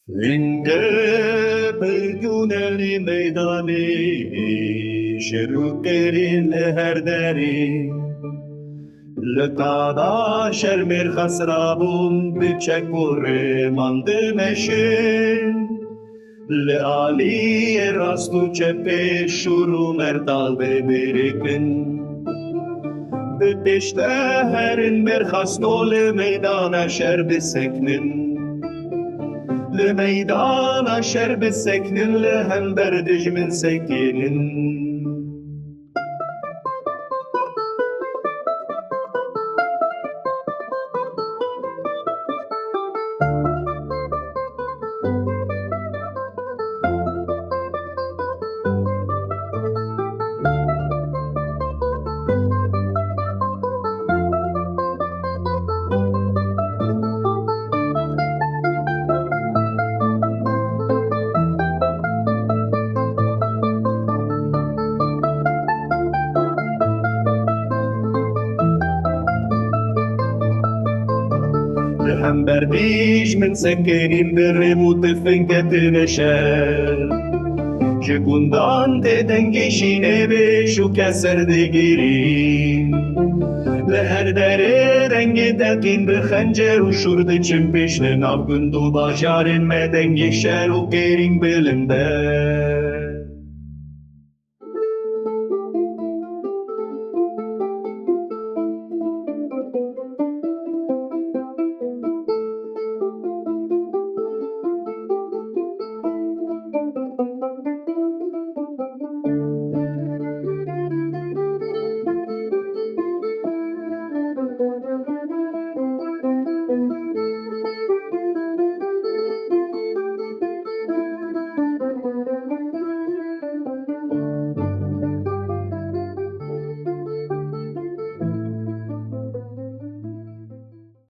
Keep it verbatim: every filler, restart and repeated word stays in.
Hingê peygunelî meydanê, şer û qêrî li her derê. Li qada şer mêrxas rabûn, bi çek û rêman dimeşin. Li aliyê rast û çepê şûr û mertal bê bêrêkin. Bi pêş de herin mêrxasno li meydana şer biseknin. Li meydana şer biseknin, li hember dijmin sekinin. Li hember dijmin sekinîn, bi rêm û tifin ketine şer. Ji gundan tê dengê şînê bêş û keser digirîn. Li her derê dengê teqîn, bi xencer û şûr diçin pêş. Li nav gund û bajarên me dengê şer û qêrîn bilind e.